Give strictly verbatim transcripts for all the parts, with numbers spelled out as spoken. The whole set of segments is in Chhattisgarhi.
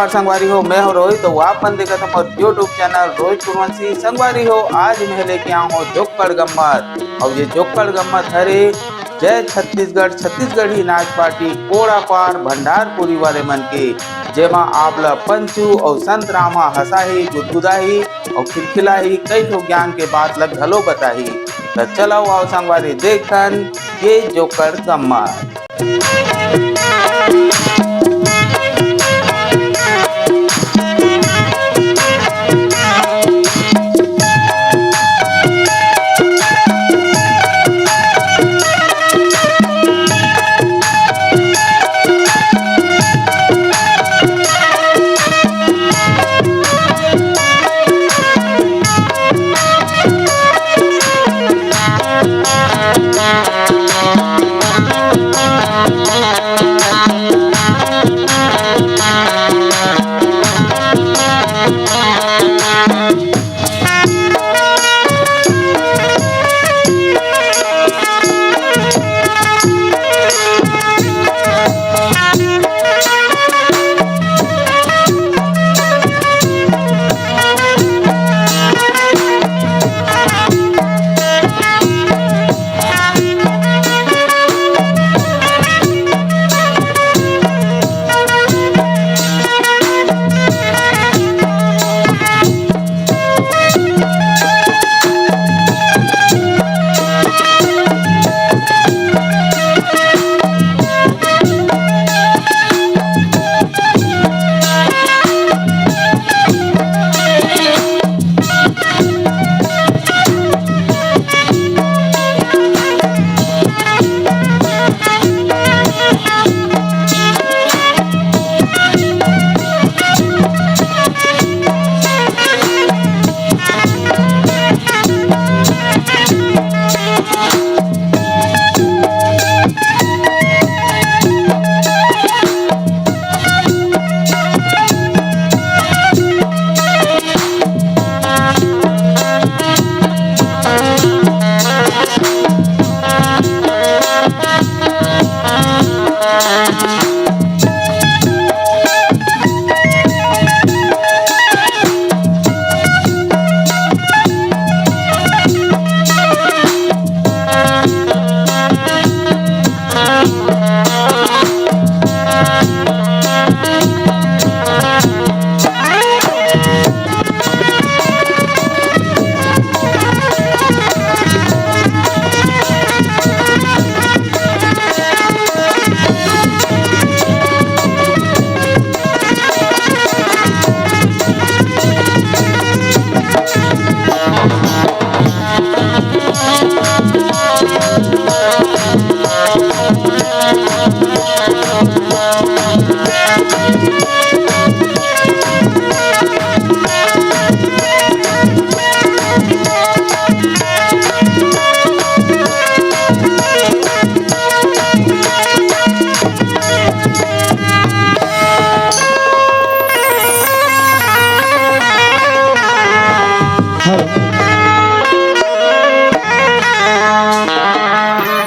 नमस्कार संगवारी हो, मैं हूं रोहित, तो आप मन देखत हो मोर YouTube चैनल रोहित कुरवंशी। संगवारी हो, आज मैं लेके आया हूं जोक्कड़ गम्मत, अउ ये जोक्कड़ गम्मत हरे जय छत्तीसगढ़, छत्तीसगढ़ी नाच पार्टी कोड़ा पार भंडारपुरी वाले मन के, जेमा आप ला पंचू अउ संतराम ह हंसाही, गुदगुदाही अउ खिलखिलाही, कई ठो ज्ञान के बात ला घलो बताही। त चलो आओ संगवारी देखन ये जोक्कड़ गम्मत।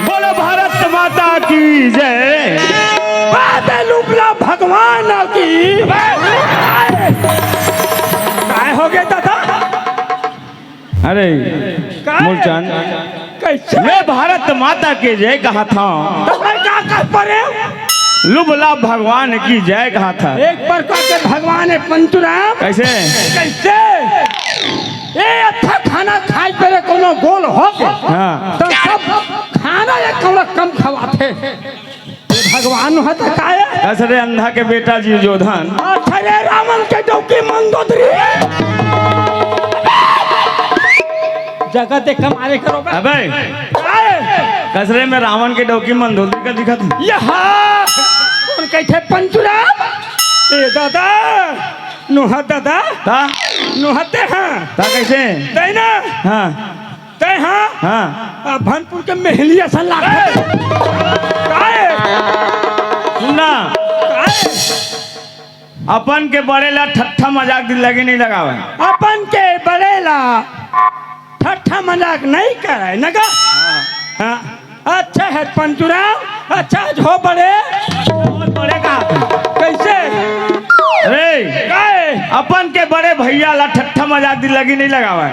बोलो भारत माता की जय। बाबे लुबला भगवान की। काय हो गया दादा? अरे, काय? मूलचंद, कैसे? मैं भारत माता के जय कहा था। तो मैं का कह परे? लुबला भगवान की जय कहा था। एक प्रकार के भगवान है पंचुराम। कैसे? कैसे? ए, अच्छा खाना खाए परे कोनो गोल हो के। हाँ। तो सब खाना एक कौड़ा कम खवाथे। भगवान ह त काय? कस रे अंधा के बेटा दुर्योधन। अच्छा रे रावण के डौकी मंदोदरी। जगह देख के मारे करो बे। अबे। काय? कस रे में रावण के डौकी मंदोदरी का दिखत हे? यहाँ कौन कहते पंचुराम? ए दादा, नोहा दादा। ता? नोहते हाँ। ता कैसे? तै ना? हाँ। तै हाँ? हाँ। आ, भनपुर के मेहली असन लागत। काय? सुन ना। काय? अपन के बड़े ला ठट्ठा मजाक दिल लगे नहीं लगावे। अपन के बड़े ला ठट्ठा मजाक नहीं करे, नगा? हाँ। अच्छा है पंचुराम, अच्छा हो बड़े। बड़े का? कैसे? अरे, अपन के बड़े भैया ला ठट्ठा मजाक दिल्लगी नहीं लगावय।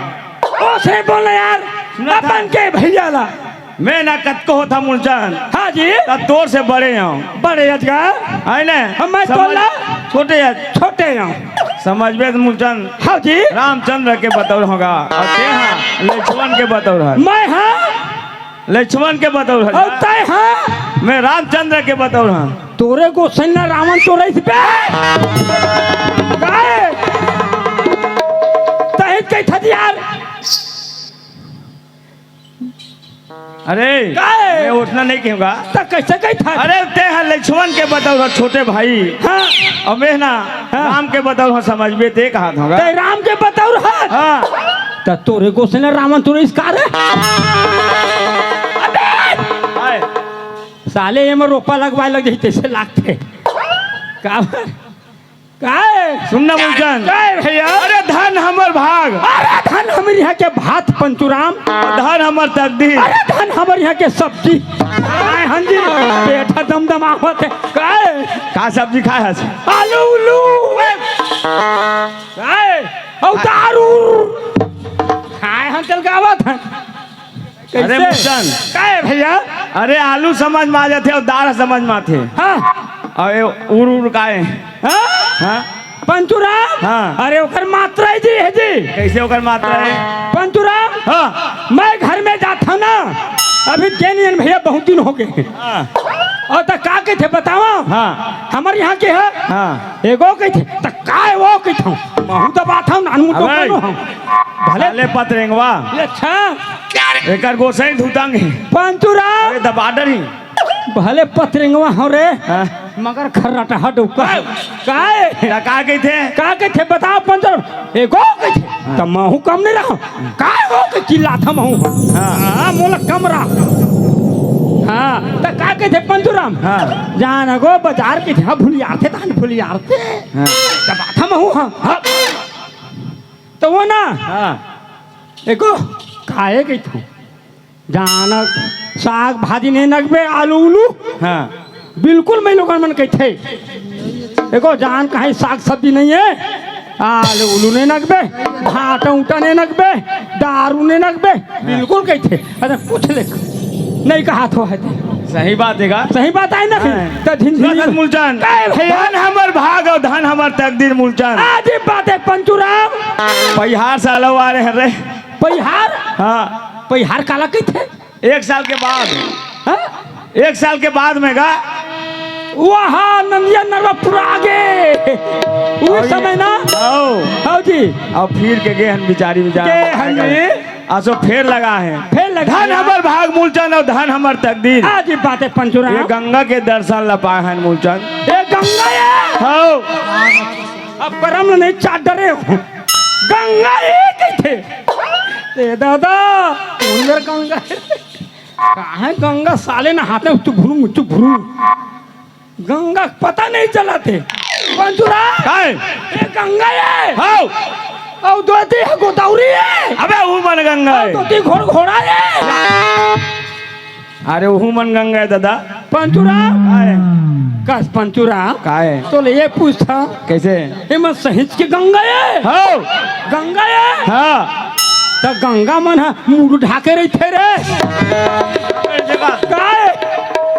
ओसने बोल ना यार, सुना था? अपन के भैया ला। मैं ना कतको होथा मूलचंद। हाँ जी। त तोर से बड़े हंव। बड़े अजगर। आय ने? हम मैं समझ-, तोला छोटे अज-, छोटे हंव। समझबे त मूलचंद। हाँ जी। रामचंद्र के बतौर होगा। अउ ते हा लक्ष्मण के बतौर हस। मैं हा लक्ष्मण के बतौर हस। अउ तैं हा? मैं रामचंद्र के बतौर हंव। तोरे गोसैन ला रावण तो रहिस बे। काय? तहीं कहिथस यार। अरे, काय? मैं ओतना नहीं कहूंगा। त कइसे कहिथस? अरे, ते हा लक्ष्मण के बतौर हस, छोटे भाई। हाँ। अउ मैं ना, हाँ। राम के बतौर हंव, समझबे ते कहत हों गा। तैं राम के बतौर हस? हाँ। त तोरे गोसैन ला रावण तो रहिस का रे? अबे! काय? साले एमा रोपा लगवाय लग जाही तइसे लागथे। का? काय? सुन ना मूलचंद। काय भैया? अरे धन हमर भाग। अरे धन हमर इहाँ के भात पंचुराम। धन हमर तकदीर। अरे धन हमर इहाँ के सब्जी। काय हंजी? पेट हा दमदमावत हे। काय? का सब्जी खाय हस? आलू उलू। काय? अउ दारू। काय हम चल गावत हन? अरे कइसे? मूलचंद। काय भैया? अरे आलू समझ में आ जाथे अउ दार समझ में आथे। हाँ। अउ ये उर उर काय? हाँ? हाँ? पंचुराम? हाँ। अरे ओकर मात्रा हे जी, हे जी। कइसे ओकर मात्रा हे? पंचुराम? हाँ। मैं घर में जाथंव ना, अभी जेन एन भैया बहुत दिन होगे। हाँ। अउ त का कहिथे बतावंव? हाँ। हमर इहाँ के हे? हाँ। एगो कहिथे, त काय वो कहिथंव? महूँ दबाथंव, नानमुटो अबे, कोनो हंव। भले साले पतरेंगवा। ये अच्छा। एकर गोसई धुतंग हे। पंचुराम। अरे दबा डरही। भले पतरेंगवा हंव रे। हाँ। मगर खर्राटा डउका। हाँ। काय? त का कहिथे? का कहिथे बताव पंचुराम? एगो कहिथे। हाँ। त महूँ कम नइ रहंव। काय हो के चिल्लाथंव महूँ? हाँ। हाँ, मोला कम रहा। हाँ, त का कहिथे पंचुराम? हाँ। जान गो बजार कहिथे, हाँ, भुलियारथे, तहन भुलियारथे। हाँ। दबाथंव महूँ, हाँ, हाँ। त वो ना, हाँ। एको, काय कहिथंव? जान, साग भाजी नइ नगबे, आलू उलू? हाँ। बिल्कुल, मैं लोगन मन कहिथे। एको जान कहीं साग सब्जी नइ हे, आलू उलू नइ नगबे, भाटा उटा नइ नगबे, दारू नइ नगबे, बिल्कुल कहिथे। अच्छा, पूछ ले, नइ कहत होही ते। सही बात हे का? सही बात आय ना? हाँ। त झिनझिनी सुन मूलचंद। काय भैया? धन हमर भाग अउ धन हमर तकदीर मूलचंद। अजीब बात हे पंचुराम। परिहार से अलग आ रहे हैं रे। परिहार? हाँ। परिहार काला कहिथे? एक साल के बाद। हाँ? एक साल के बाद में गा। वहाँ नंदिया नरवा पुरा गे। उही अउ समय ना? आओ। आओ जी। अउ फिर के गे हन बिचारी बिचारा। गे हन जी। असो फेर लगा हे। फेर लगा हे। धन हमर भाग मूलचंद अउ धन हमर तकदीर। अजीब बात हे पंचुराम। ये गंगा के दर्शन ला पाए हन मूलचंद। ये गंगा ये। हव। अब करम नहीं चाट डरे हो। गंगा ये कहिथे। ए दादा, उंदर गंगा। कहाँ गंगा साले नहाथे, चुभरू, चुभरू। गंगा के पता नइ चलत हे। पंचुराम। काय? ए गंगा ये। हव। अउ दोती हे गोदावरी ये। अबे उहू मन गंगा अउ हे। दोती घोड़ घोड़ा ये। अरे उहू मन गंगा हे दादा। पंचुराम। काय? कस पंचुराम। काय? तोले ये पूछथंव। कइसे? एमा सहीच के गंगा ये? हव। गंगा ये? हाँ। त गंगा मन ह मुड़ ढाके रहिथे रे। काय?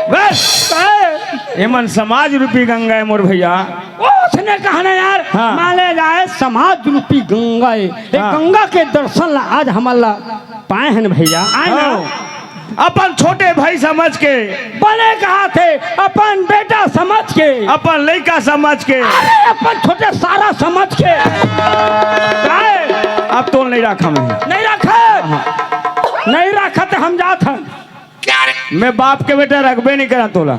बस। काय? एमन समाज रूपी गंगा हे मोर भैया। ओसने कहना यार, हाँ। माने जाए समाज रूपी गंगा हे। ये हाँ। गंगा के दर्शन ला आज हमन ला पाए हन भैया। आय ना? हाँ। अपन छोटे भाई समझ के। बने कहाथे, अपन बेटा समझ के। अपन लइका समझ के। अरे, अपन छोटे सारा समझ के। काय? अब तोल नइ राखंव मैं। नइ राखत? हाँ। नइ राखत, हम जात हन। मैं बाप के बेटा रखबे नइ करंव तोला।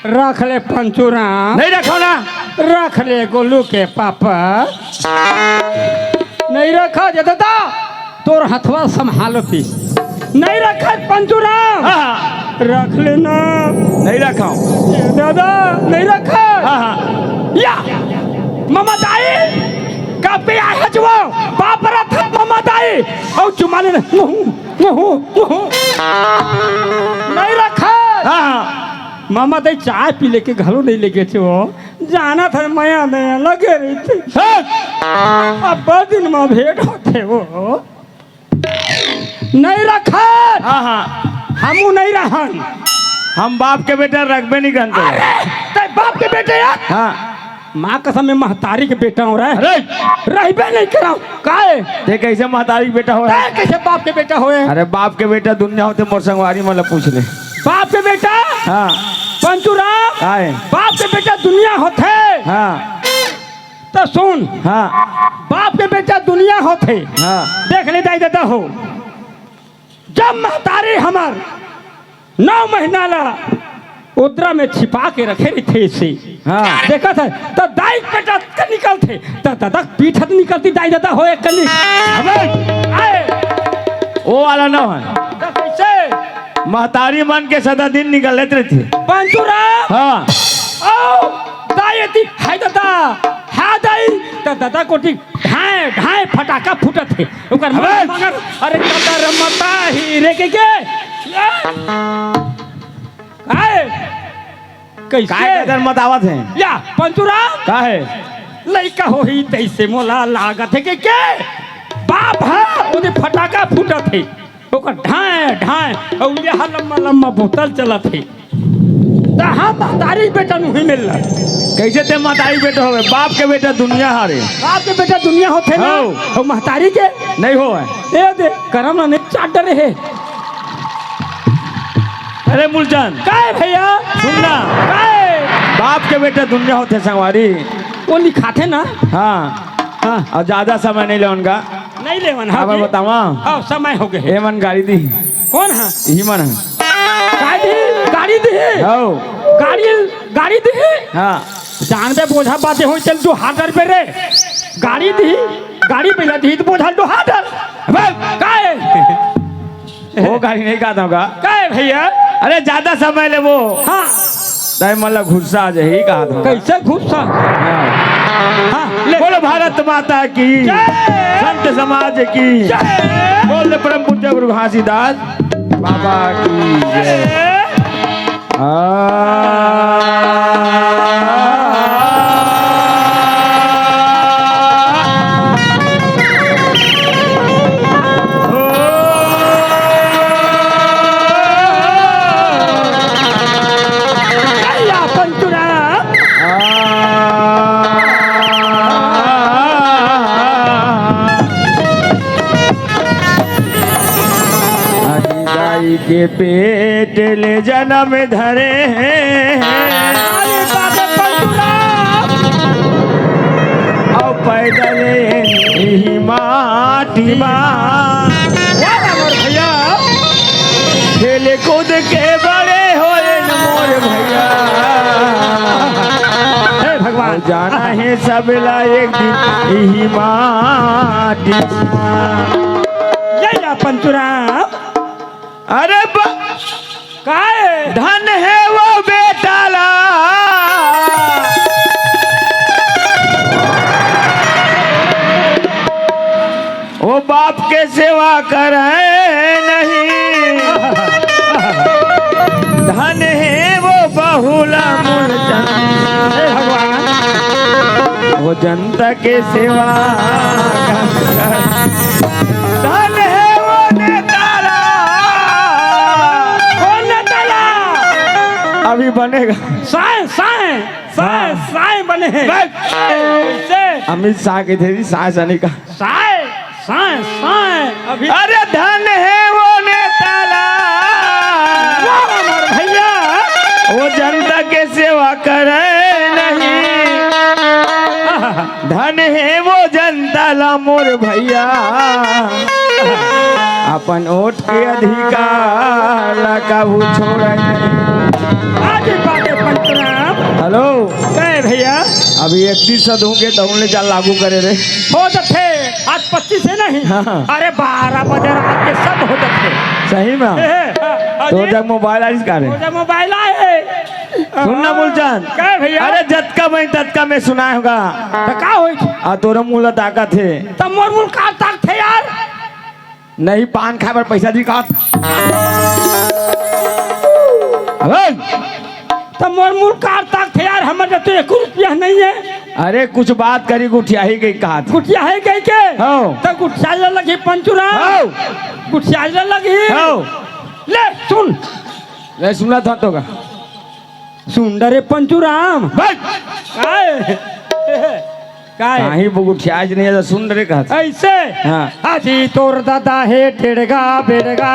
रख ले पंचूराम। नइ रखंव ना। रख ले गोलू के पापा। नइ रखंव जे दादा, तोर हथवा संभालती। नइ रखंव पंचूराम। हाँ, हाँ। रख ले ना। नइ रखंव। ए दादा, नइ रखंव। हाँ, हाँ। या, ममा दाई, कब के आए हच वो? बाप रथ ममा दाई। अउ चुमा ले ना। मुहू, मुहू, मुहू। नइ रखंव। हाँ, हाँ। ममा दाई चाय पी ले के घलो नइ लेगेच वो। जानत हस, मया दया लगे रहिथे। हाँ। अब्बड़ दिन म भेंट होथे वो। नइ रखन। हाँ, हाँ। हमू नइ रहन। हम बाप के बेटा रखबे नइ करन तो। अरे, तैं बाप के बेटा यार? हाँ। माँ कसम, मैं महतारी के बेटा हंव रे। अरे। रहिबे नइ करंव। काहे? तैं कइसे महतारी के बेटा होय? तैं कइसे बाप के बेटा होय? अरे, बाप के बेटा दुनिया होथे, मोर संगवारी मन ला पूछ ले। बाप के बेटा? हाँ। पंचूराम? काहे? बाप के बेटा दुनिया होथे। हाँ। त सुन। हाँ। बाप के बेटा दुनिया होथे। हाँ। देख ले दाई ददा हो, जब महतारी हमर नौ महीना ला उदरा में छिपा के रखे रहिथे से। हाँ। देखत हे, त दाई के पेट के निकलथे, त ददा के पीठ के निकलथे, दाई ददा होय कनी। अबे, आए। वो वाला न होय। त कइसे? महतारी मन के सदा दिन निकलत रहिथे। पंचूराम। हाँ। ओ, दाई एती, हाय ददा, हाँ दाई, त ददा कोती ढांय, ढांय फटाका फूटत हे। ओकर मन अबे! मगर, अरे कदर मता ही रे के के? काहे? कइसे? काय कदर मतावत हे? या, पंचूराम? काहे? लइका होही तइसे मोला लागत हे के के? बाप ह, ओदे फटाका फूटत हे। ओकर ढांय, ढांय, अउ ये हा लम्मा, लम्मा बोतल चलत हे। त हम महतारी के बेटा नोहन मिल। कइसे तैं महतारी के बेटा होबे? बाप के बेटा दुनिया हरे। बाप के बेटा दुनिया होथे ना? हौ। अउ महतारी के? नइ होय। ए दे, करम ला नइ चाट डरे हे। अरे मूलचंद। काय भइया? सुन ना। काय? बाप के बेटा दुनिया होथे संगवारी। वो लिखाथे ना? हाँ। हाँ। अउ जादा समय नइ लेवन गा। नइ लेवन, हाँ अब जी। बतावा। हाँ, समय हो गे हे। ए मन गाड़ी दिही। कोन ह? इही मन ह। गाड़ी, गाड़ी दिही? हौ। गाड़ी, गाड़ी दिही? हाँ। जानबे बोझा बांधे होही, चल डोहा डरबे रे। गाड़ी दिही, गाड़ी बइला दिही त बोझा डोहा डर। अबे, काय? वो गाड़ी नइ कहत हंव गा। काय भइया? अरे, जादा समय लेबो। हाँ। त ए मन ला गुस्सा आ जाही, कहत हंव। कइसे गुस्सा? हाँ। हाँ, ले। बोलो भारत माता की, जय। संत समाज की, जय। बोल परम पूज्य गुरु घासीदास बाबा की जय। जय। आ। या पंचूराम। हरि दाई के पेट ले जनम धरे हे। अरे बाप रे, पंचूराम। अउ पैदा ले इही माटी मा। वाह, वाह, मोर भइया। खेले कूद के बड़े होए न मोर भइया। हे भगवान। अउ जाना हे सबला एक दिन इही माटी मा। ये या पंचूराम। अरे ब-, काय? धन हे वो बेटा ला। वो बाप के सेवा करे नहीं। धन हे वो बहुला मूलचंद। हे भगवान। वो जनता के सेवा। धन हे वो नेता ला। कौन नेता ला? अभी बनेगा। साय, साय, साय, हाँ। साय बने हे। बस। कैसे? अमित शाह के थे जी, साय सनी का। साय, साय, साय, अभी अरे धन हे वो नेता ला। वाह, मोर भइया। वो जनता के सेवा करे नहीं। धन हे वो जनता ला मोर भइया। अपन वोट के अधिकार ला कभू छोड़े नहीं। आज बाटे पंचूराम। हेलो। कहे भइया? अभी इकतीस से दूंगे तो उनने जा लागू करे रे। हो जथे। आज पच्चीस हे नहीं? हाँ, हाँ। अरे बारह बजे रात के सब हो जथे। सही में? हे, हे, हाँ, हाँ तोर जी। जग मोबाइल आइस का रे? तोर जग मोबाइल आए। सुन ना मूलचंद। कहे भइया? अरे जतका मैं ततका मैं सुनाए हंव गा। त का होइस? आ तोर मुंह ला ताकत हे। त मोर मुंह का ताकथे यार? नहीं, पान खाए बर पैसा दिही का? अबे! त मोर मुड़ काट ताकथे यार, हमर जग तो एको रुपया नइ हे। अरे कुछ बात करी, गुठियाही गई कहा था। गुठियाही गई के? हव। त गुठियाही लगही पंचुराम। हव। गुठियाही लगही। हव। ले सुन। ले सुनत हँव तो का। सुन डरे पंचुराम। बस। काय? काय? काहीं गुठियाही नइ हे त सुन डरे कहत। अइसे? हाँ। अजी तोर ददा हे टेड़गा बेड़गा।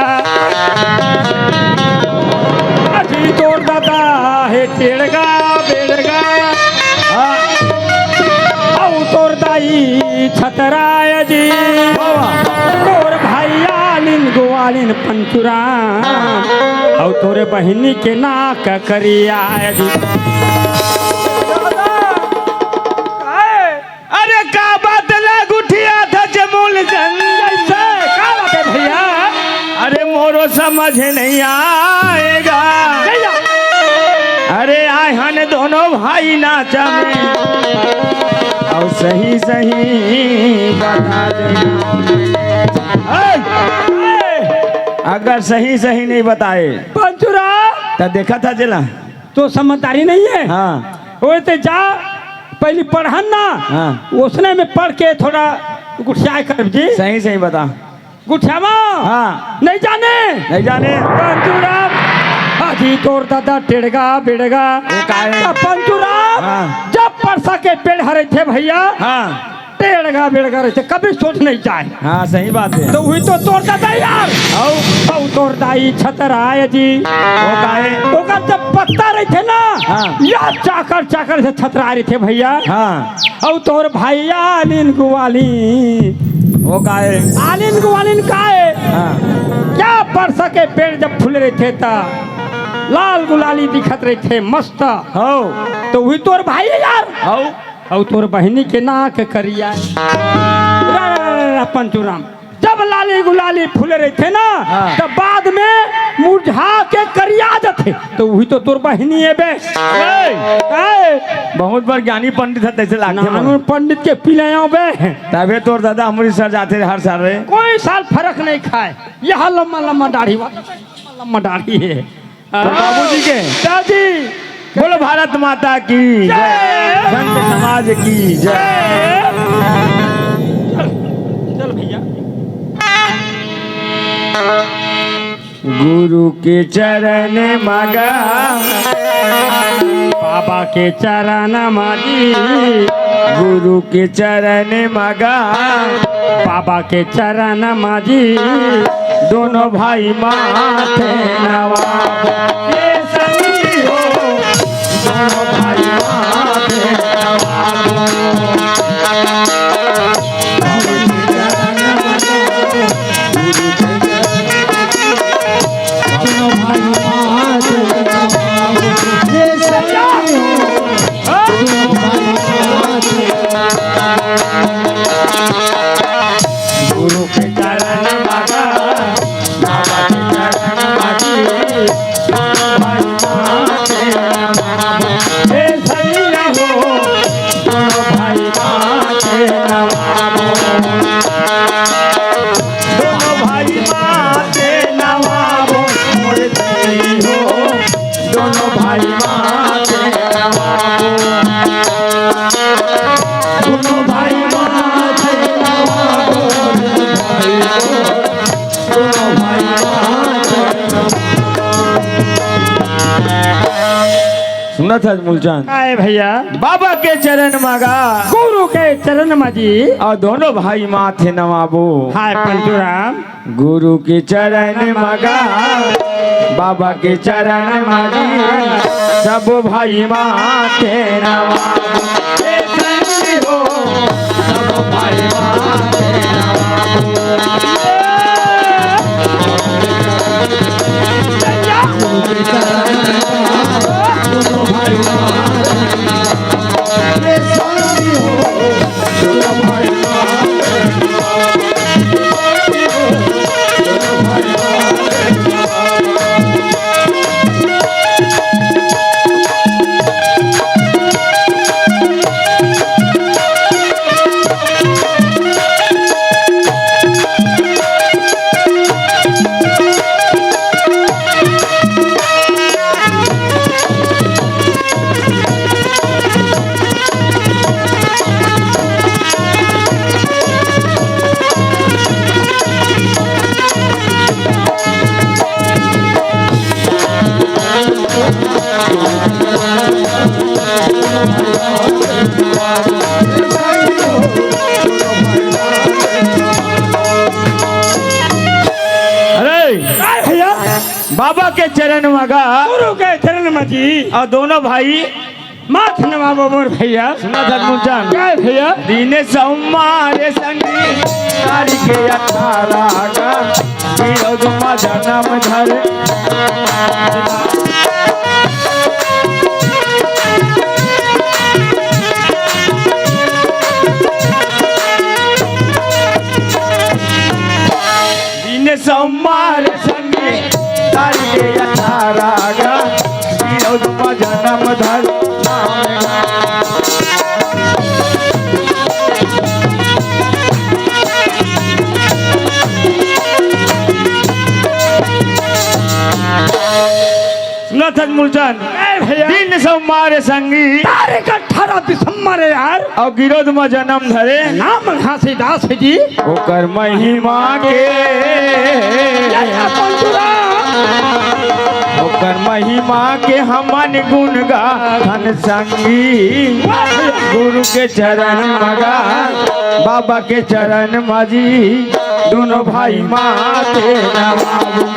अजी तोर ददा हे टेड़गा बेड़गा। हाँ। अउ तोर दाई छतराय जी। वाह, वाह। तोर भाई आलिन गुआलिन पंचुराम। अउ तोरे बहिनी के नाक करिया जी। अरे का बात ला गुठियाथस मूलचंद? अइसे का बात हे भइया? अरे मोरो समझ नइ आय गा। अरे आय हन दोनों भाई नाचा में, अउ सही सही बता दे। ए! अगर सही सही नइ बताए पंचुराम। त देखत हस जेला। तो समझदारी नइ हे। हाँ। ओए ते जा, पहिली पढ़न ना। हाँ। ओसने में पढ़ के थोड़ा गुठियाय करबे जी। सही सही बता। गुठियावा? हाँ। नइ जाने? नइ जाने। पंचुराम, अजी तोर ददा टेड़गा बेड़गा। वो का हे? त पंचुराम, हाँ। जब परसा के पेड़ ह रहिथे भइया। हाँ। टेड़गा बेड़गा रहिथे, कभी सोच नइ जाय। हाँ, सही बात हे। त उही तो तोर ददा यार। अउ? अउ तोर दाई छतराय जी। वो का हे? ओकर जब पत्ता रहिथे ना, हाँ। या चाकर चाकर से छतराय रहिथे भइया। हाँ। अउ तोर भाई आलिन गुआलिन। वो का हे? आलिन गुआलिन का हे? हाँ। या परसा के पेड़ जब फूले रहिथे त लाल गुलाली दिखत रहिथे, मस्त। हव। त उही तोर भाई हे यार। हव। अउ तोर बहिनी के नाक करिया। रा, रा, रा, रा, पंचुराम, जब लाली गुलाली फूले रहिथे ना, हाँ। त बाद में मुरझा के करिया जाथे। त उही तो तोर बहिनी हे बे। ए! काय? बहुत बड़ ज्ञानी पंडित हस, तइसे लागथे नानू मोला। पंडित के पिलायो बे। तभे तोर ददा हमरी सर जाथे हर साल रे। कोई साल फरक नइ खाय। एहा लम्मा लम्मा दाढ़ी वाला, लम्मा दाढ़ी हे। तो बाबूजी के, दादी। बोलो भारत माता की जय। जय। संत समाज की जय। जय। चल, चल भइया। गुरु के चरण म गा। बाबा के चरण म जी। गुरु के चरण म गा। बाबा के चरण म जी। दोनों भाई माथे नवाबो। ए संगी हो, दोनों भाई माथे नवाबो। दोनों भाई माथे नवाबो। ए संगी हो, दोनों भाई माथे नवाबो। गुरु के चरण म गा। बाबा के चरण म जी, दोनों भाई माथे नवाबो। ए सैया हो, दोनों भाई माथे नवाबो। दोनों भाई माथे नवाबो, मोर देई हो, दोनों भाई माथे नवाबो। दोनों भाई माथे नवाबो, भाई हो। सुनत हस मूलचंद? काय भइया? बाबा के चरण म गा। गुरु के चरण म जी। अउ दोनों भाई माथे नवाबो। हाय पंचुराम। गुरु के चरण म गा। बाबा के चरण म जी। सब भाई माथे नवाबो। ए संगी हो, सब भाई माथे नवाबो। बाबा के चरण म गा। गुरु के चरण म जी। अउ दोनों भाई माथ नवाबो मोर भैया। सुनत हस मूलचंद? काय भैया? दिन सोमवार संगी, तारीख अठारह गा, गिरौद म जनम धरे। दिन सोमवार संगी, तारीख अठारह गा, गिरौद म जनम धरे। सुनत हस मूलचंद? ए भैया। दिन सोमवार संगी। तारीख अठारह दिसंबर हे यार। अउ गिरौद म जनम धरे। नाम घासीदास जी। ओकर महिमा के। जय पंचुरा। ओकर महिमा के हमन गुण गाथन संगी। वाह भैया। गुरु के चरण म गा, बाबा के चरण म जी। दोनों भाई माथे नवाबो।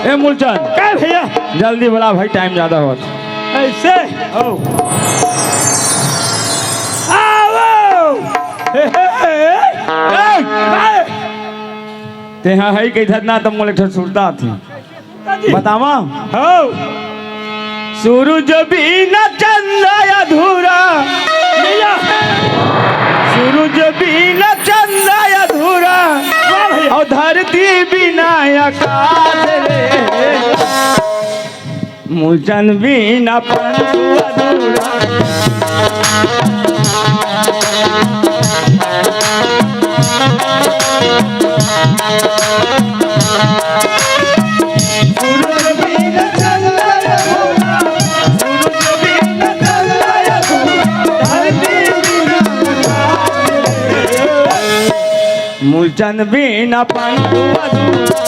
ए मूलचंद, का भैया? जल्दी बुला भाई, टाइम ज्यादा होत। ऐसे? आओ। आओ। हे, हे, हे। ए! ए! तेहा है कही धरना त मोला एक ठो सुरता आथे। जी। बतावा? हौ। सूरज बिना चंदा अधूरा। भैया। सूरज बिना चंदा अधूरा। वाह भैया। अउ धरती बिना आकाश रे। मूलचंद बिना पंचू अधूरा। मूलचंद बिना पंचू अधूरा।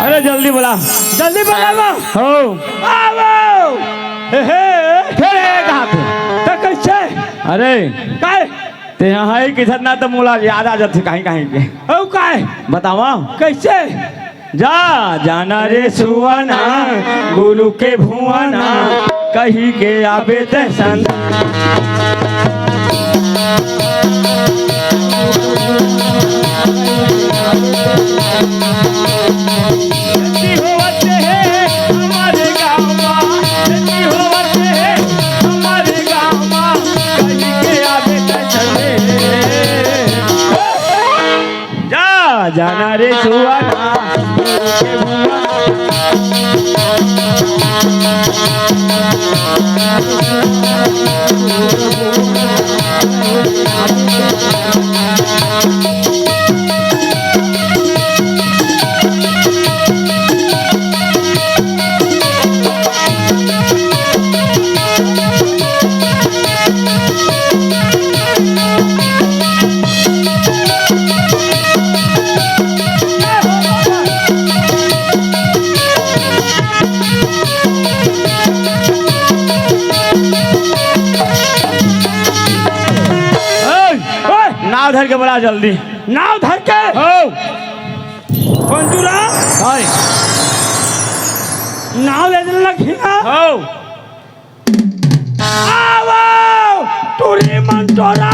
अरे जल्दी बुला। जल्दी बुला लो। हो। आओ। हे, हे। फेर हे कहाँ थे? त कैसे? अरे। काय? तेहा है किधर ना त मोला याद आ जाथे कहीं कहीं के। हो काय? बतावा। कैसे? जा, जाना रे सुआना, गुरु के भुआना, कही के आबे तैं संग। खेती होवत हे हमर गाँव मा, खेती होवत हे हमर गाँव मा, कही के आबे तैं संग। जाना रे सुआ ना। ओए, ओए, नाव धर के बला जल्दी। नाव धर के? हो। पंचूराम? हाय। नाव ले लगही ना? हो। आवो, टूरी मन टोरा।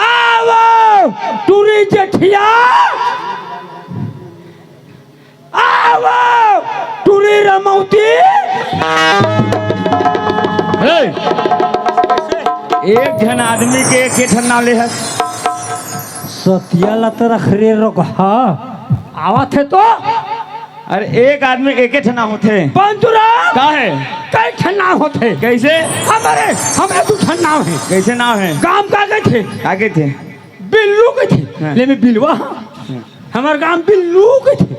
आवो, टूरी जेठिया। आवो, टूरी रमौती। हे, एक झन आदमी के एक ठन नाव ले हस। सतिया ला तो रख रे रोगहा। आवत हे तो। अरे, एक आदमी के एके ठन नाव होथे। पंचूराम। का हे? कई ठन नाव होथे। कइसे? हमरे, हमरे दू ठन नाव हे। कइसे नाव हे? गाम का कहिथे? का कहिथे? बिल्लू कहिथे। हाँ। ले मैं बिलवा। हाँ। हमर गाम बिल्लू कहिथे।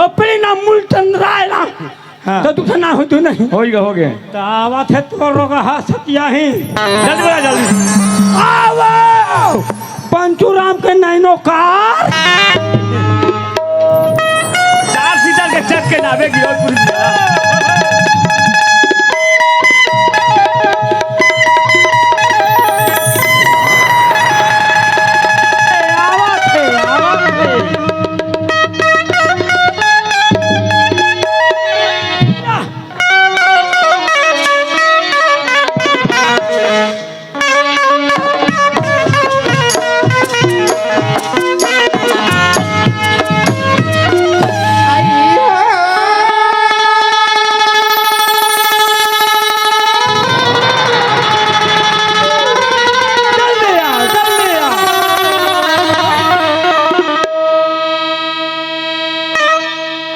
अपने नाम मूलचंद राय ना। हाँ। तो दू ठन नाव होथे नहीं। होइगा, होगे। त आवत हे तोर रोगहा सतिया ही। जल्दी बला, जल्दी। आवो! पंचूराम के नैनो कार। चार सीटर के चक के नावे गिरो पुलिस वाला। आवत हे, आवत हे।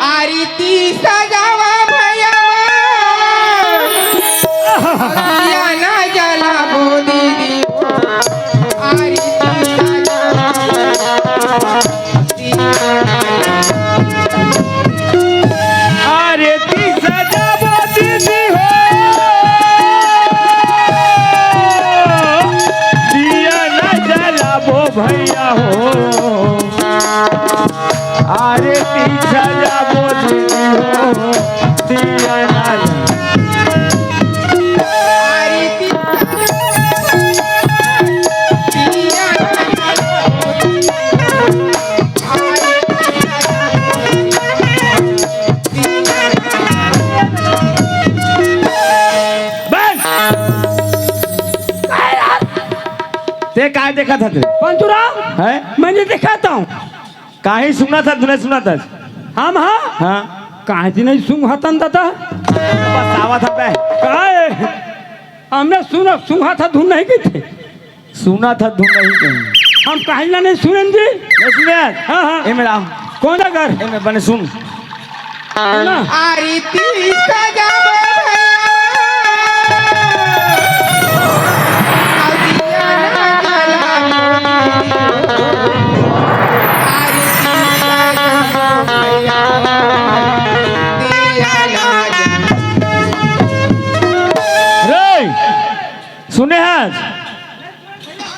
आरती सजावा भैया मन, दिया ना जलाबो दीदी हो। आरती सजावा, दिया ना जलाबो। आरती सजाबो दीदी हो, दिया ना जलाबो भैया हो। आरती सजाबो दीदी हो, दिया ना जल। आरती दिया ना जल। बस। ते काय देखत हस रे? पंचूराम, हैं? मैं नहीं देखा था। काहे सुनत हस, नहीं सुनत हस? हम हाँ? हाँ। काहे जी नहीं सुनत हन दादा? बस आवत हस बे। काहे? हमने सुना, सुनत हस धुन नहीं कहिथे। सुनत हस धुन नहीं कहिथे। हम काहे ना नहीं सुनेन जी? नहीं सुने? हाँ, हाँ। एमे ला। कौन सा घर? एमे बने सुन। ना। आरती सजाबो भैया, अउ दिया ना जलाबो। आरती सजाबो भैया, दिया ना जलाबो। रे, सुने हस?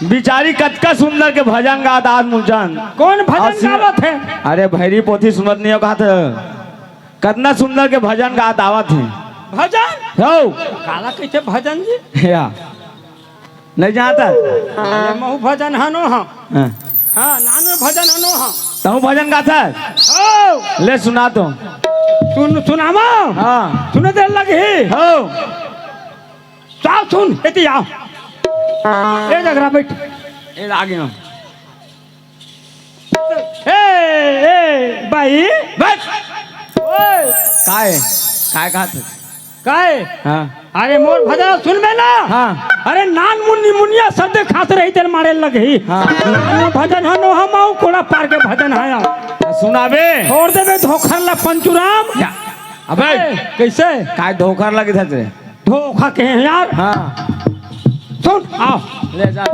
बिचारी कतका सुंदर के भजन गात आज मुलचंद। कौन भजन असी गावत हे? अरे भैरी पोथी सुनत नहीं हो कहत। कतना सुंदर के भजन गात आवत हे। भजन? हो। काला कहिथे भजन जी? या। नहीं जानत? अरे महू भजन हनो हाँ। हाँ। हाँ, नानू भजन हनो हाँ। तहूँ भजन गात हस? हो। ले सुना तो। सुन, सुनावा? हाँ। सुने दे लगही। हो। साव सुन, एती आ। ए जगरा बैठ। ए, आगे हम। ए, ए, बाई। बस। ओए। काय? काय कहत हे? काय? हाँ। अरे मोर भजन सुनबे ना। हाँ। अरे नान मुन्नी मुनिया सब दे खात रही तेल मारे लगही। हाँ। नान भजन हनो हम आऊ कोड़ा पार के भजन आया। सुनाबे। छोड़ देबे धोखर ला पंचुराम। या, अबे। ए, कैसे? काय धोखर लगे था तेरे? धोखा के हैं यार। हाँ। सुन, आओ। ले जा।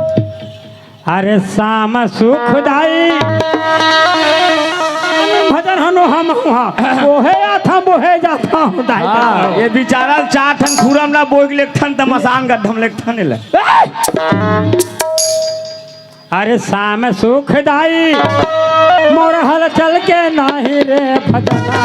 अरे श्याम सुखदाई, भजन हनो हम हुआ, बोहे आता, बोहे जाता हूँ, दाई हाँ, दाई। ये बेचारा चार ठन खुरम ना बोइक लेखथन, त मसान गड्ढम लेखथन ले। अरे श्याम सुखदाई, मोर हल चल के नाही रे भजना।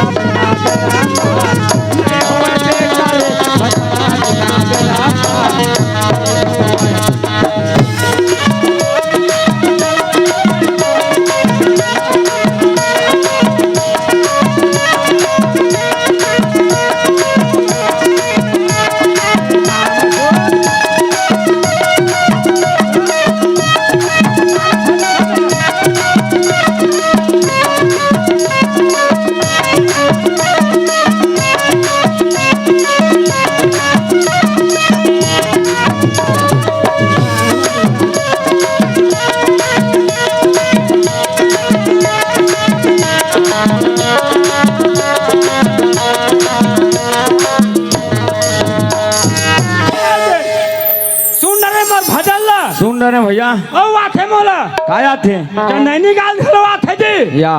सुन रे मोर भजन ला। सुन रे भैया। अउ आथे मोला। काय आथे? चंदैनी गाल घलो आथे जी। या।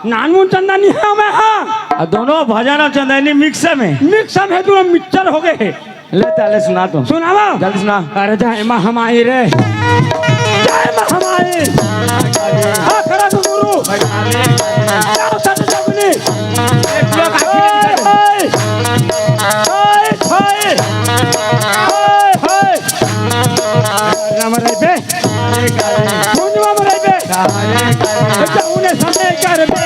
नानमुन चंदैनी हे मैं, हाँ। आ दोनों भजन अउ चंदैनी mix में। Mix में हे, दोनों mixture हो गए हे। ले ताले सुना तो। सुनावा? जल्दी सुना। अरे जय महामाई रे। जय महामाई। आखड़ा गुरु। जाओ सत जगनी। हाय, हाय। हाय, हाय। हाय, हाय। राम रे बे। कुंजवा में रहिबे। अच्छा, उन्हें समय कर बे।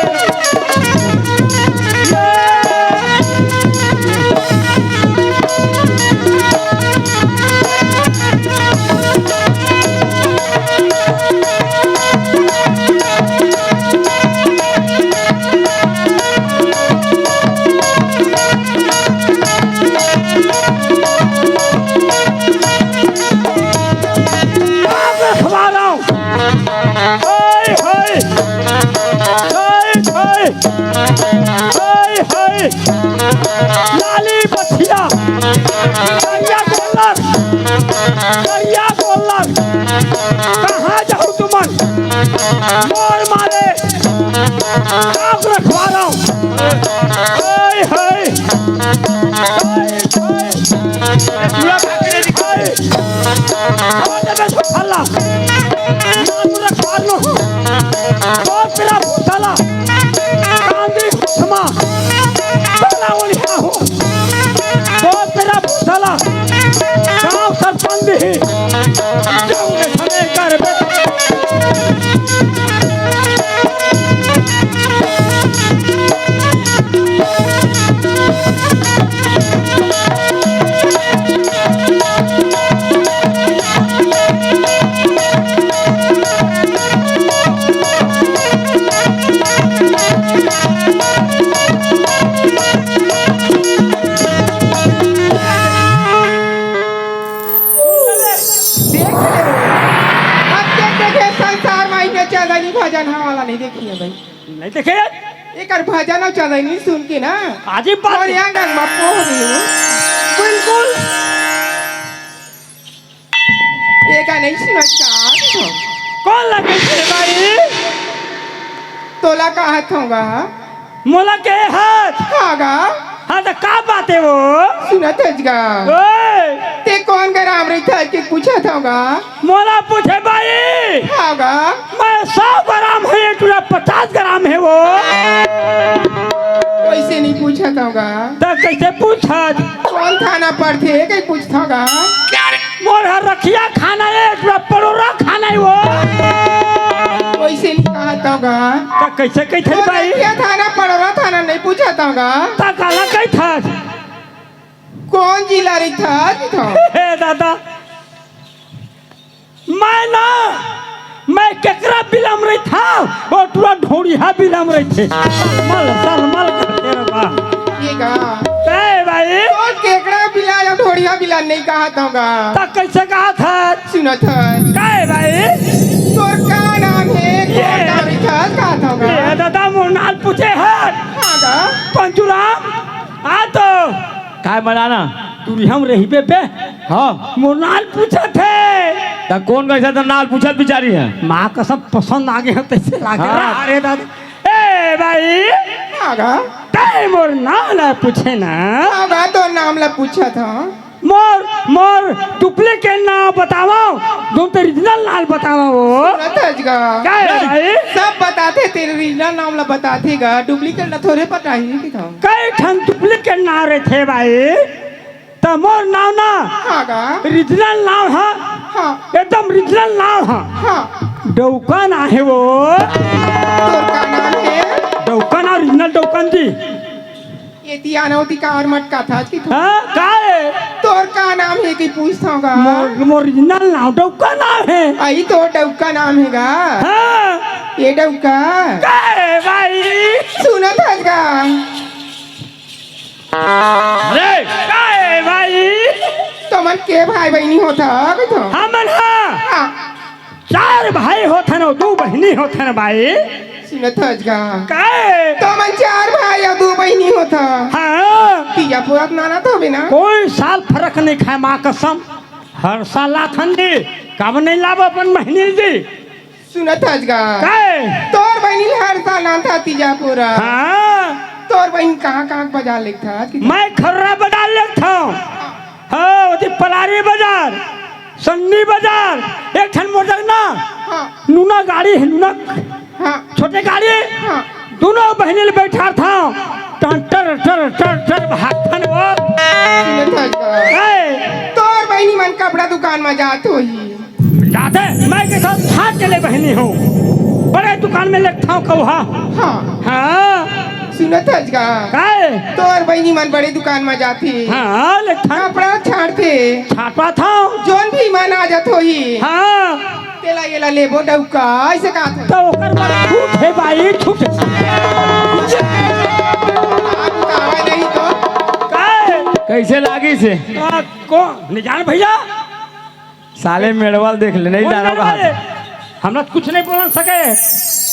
बाप रे, खबा रहा हूँ। हाय, हाय। हाय, हाय। हाय, हाय। लाली बछिया। करिया गोल्लर। करिया गोल्लर। कहाँ जाहू तुमन? मोर मारे। बाप रे, खबा रहा हूँ। हाय, हाय। हाय, हाय। पूरा भाग के दिखा दे। छोड़ दे बे, छोड़ हल्ला। ना पूरा छोड़ लो। छोड़ तेरा भूत हल्ला। गांधी क्षमा। चला ओलिया हो। छोड़ तेरा भूत हल्ला। गांव सरपंच ही। जाऊंगे समय कर बे। देख ले। अब देख, देखे संसार में इतने चंदैनी भजन वाला नहीं देखी है भाई। नहीं देखे? एकर भजन अउ चंदैनी सुन के ना, आज ही बात और यहाँ गंगा पोह दियो। बिल्कुल। एका नहीं सुनत का? कौन लगे थे भाई? तोला कहत होगा। मोला के हाथ? हाँ गा। हाँ, तो का बात हे वो? सुनत हस गा। ओए! ते कौन ग्राम रहिथस के पूछत हव गा? मोला पूछे बाई। हाँ गा। मैं सौ ग्राम हे, टूरा पचास ग्राम हे वो। वइसे नहीं पूछत हव गा। त कइसे पूछत? कौन थाना पड़थे, कइसे पूछत हव गा? मोर हर रखिया खाना हे, टूरा पड़ोरा खाना हे वो। वइसे नहीं कहत हव गा। त कइसे कहिथे भाई? रखिया थाना, पड़ोरा थाना नहीं पूछत हव गा। त काला कहिथस? कौन जिला रहिथस? हे दादा, मैं ना, मैं केकरा बिलम रहिथव, वो टूरा ढोड़िया बिलम रहिथे। मल, मल, मल करथे रे बा। ये गा। ए भाई। तोर केकड़ा बिला या ढोड़िया बिला नहीं कहत हँव गा। त कइसे कहत हस? सुनत हस। काय भाई? तोर का नाम हे? ये। कोन नाम हे? कहत हँव गा। ये दादा मोर नाल पूछे हस। हाँ गा। पंचुराम, आ तो। काय मलाना? तुरी हम रहिबे बे। हाँ। मोर नाल पूछत हे। त कोन कइसे त नाल पूछत बिचारी हे? माँ कसम पसंद आ गे हे तइसे लागे। हाँ। अरे दादा। ए भाई। हाँ गा। तैं मोर नाम ला पूछे ना। हाँ गा, तोर नाम ला पूछत हँव। मोर, मोर duplicate नाम बतावँव, तुम तो original नाम बतावँव वो। सुनत हस गा। काय हे भाई? सब बताथे, तेरे original नाम ला बताथे गा, duplicate ला थोरे बताही कि हम। कई ठन duplicate नाम रहिथे भाई। त मोर नाम ना हाँ गा। Original नाम ह। हाँ। एकदम original नाम ह। हाँ। डौकन आहे वो। तोर का नाम हे? डौकन, original डौकन जी। ये तियाना होती का और मटका था कि तू? हाँ, का हे? तोर का नाम हे कि पूछत हँव गा? मोर, मोर original नाम डौका नाम हे। अई तोर डौका नाम हे गा? हाँ। ये डौका। का हे भाई? सुनत हस गा? अरे! काय भाई? तुमन के भाई बहिनी होथा कहिथँव? हमन हा हाँ। चार भाई होथन अउ दू बहिनी होथन भाई। सुनत हस गा? काय? तुमन चार भाई अउ दू बहिनी होथा। हाँ। तीजा पुरा त लानत होबे ना? कोई साल फरक नइ खाय, माँ कसम। हर साल लाथन जी, काबर नइ लाबो अपन बहिनी जी? सुनत हस गा? काय? तोर बहिनी हर साल लानथा तीजा पुरा। हाँ। तोर बहिनी कहाँ कहाँ के बजार लेगथस? मैं खर्रा बजार लेगथँव। हाँ, ओती पलारी बजार, सन्नी बजार, एक ठन मोर जग ना, हाँ। नूना गाड़ी हे, नूना। हाँ। छोटे गाड़ी। हाँ। दूनों बहिनी ल बइठारथँव। टन टर टर टर टर भागथन वो। सुनत हस गा? काय? तोर बहिनी मन कपड़ा दुकान म जात होही। जाथे, मैं कहिथँव छाट के ले बहिनी हँव। बड़े दुकान में लेगथँव कहूँ हा। हाँ। हाँ। सुनत हस गा? काय? तोर बहिनी मन बड़े दुकान म जाथे। हाँ, लेगथँव। कपड़ा छाटथे। छाटवाथँव। जोन भी मन आ जात होही। हाँ। तेला एला लेबो डौका, अइसे कहत होही। त ओकर बर छूट हे भाई, छूट। आगू त आवय नहीं तो। काय? कइसे लागिस हे? आ, को, नइ जान भइया। साले मेड़वा ल देख ले, नइ कोन जानव मेड़वा कहाँ ले? से। हमला कुछ नइ बोलन सके।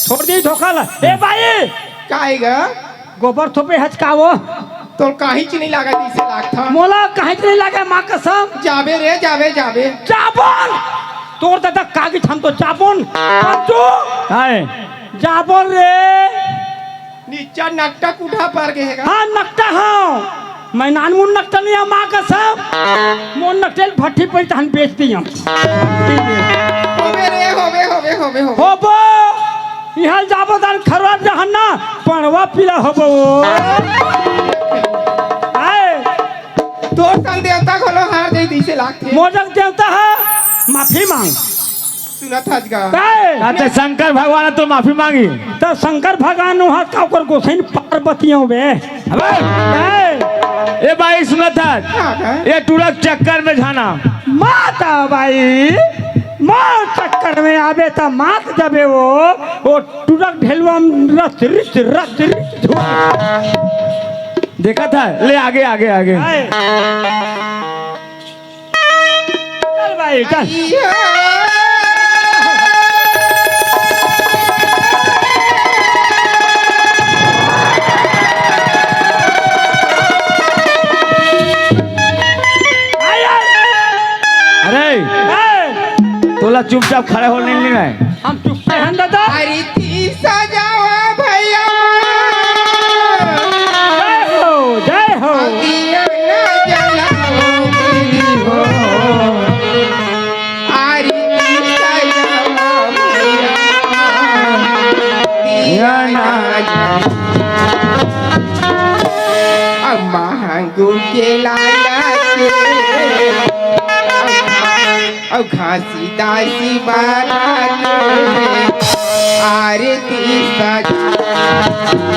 छोड़ दी धोखा ला। ए भाई! काय गा? गोबर थोपे हच का वो? तोर काहीच नइ लागय, अइसे लागथा। मोला काहीच नइ लागय, माँ कसम। जाबे रे, जाबे, जाबे। जाबोन! तोर दादा कागी हम तो जाबोन। पंचू! काय? जाबोन रे। नीचा नकटा कुठा पर गे हे गा। हाँ, नकटा हँव। मैं नानमुन नकटा नइ हँव, माँ कसम। मोर नकटेल भट्ठी पड़ी तहन बेच दियम। होबे रे, होबे, होबे, होबे, होबे। होबो। इहाँ जाबो तहन खरवा जहन ना, पड़वा पीला होबो। आय। तोर सन देवता घलो हार जाही तइसे लागथे। मोर जग देवता ह, माफी मांग। सुनत हस गा? काय? का ते शंकर भगवान तो माफी मांगी? त शंकर भगवान उहाँ का ओकर गोसाइन पार्वती हो बे। अबे! काय? ए भाई सुनत हस? हाँ, हाँ। ये टूरा के चक्कर में झन आ। माता बाई, मोर चक्कर में आबे त मात जबे वो, वो टूरा के ढेलवा में रच रिच, रच रिच झूम। देखत हस? ले आगे, आगे, आगे। काय? चल भाई, चल। अरे, ए! तोला चुपचाप खड़ा हो नहीं लेना है। हम चुप्पे हन दादा। अरे ती सजावा भैया। जय हो, जय हो। दिया ना जलाओ तेरी हो। अरे ती सजावा भैया। दिया ना जलाओ। अब महंगू के लाया के। अउ घासीदास बाबा के आरती सजा।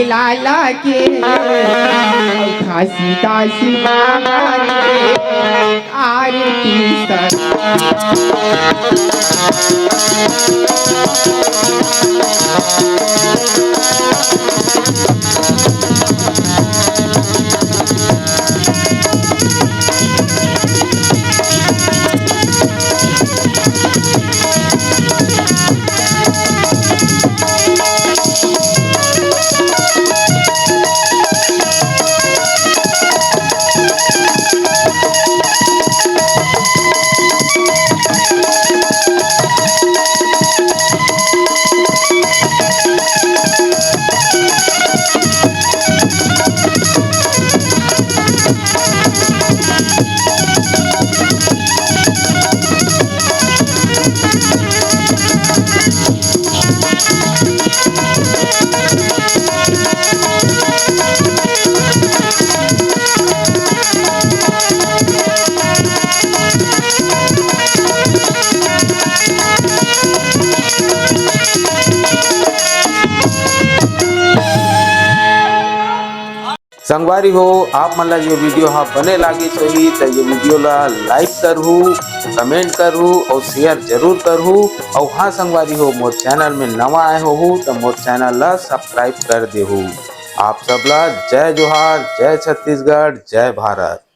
लाला के, अउ घासीदास बाबा के आरती सजा। संगवारी हो, आप मन ला ये video हा बने लागिस होही त ये video ला like करहू, comment करहू अउ share जरूर करहू। अउ हाँ संगवारी हो, मोर channel में नवा आए होहू त मोर channel ला subscribe कर देहू। आप सब ला जय जोहार, जय छत्तीसगढ़, जय भारत।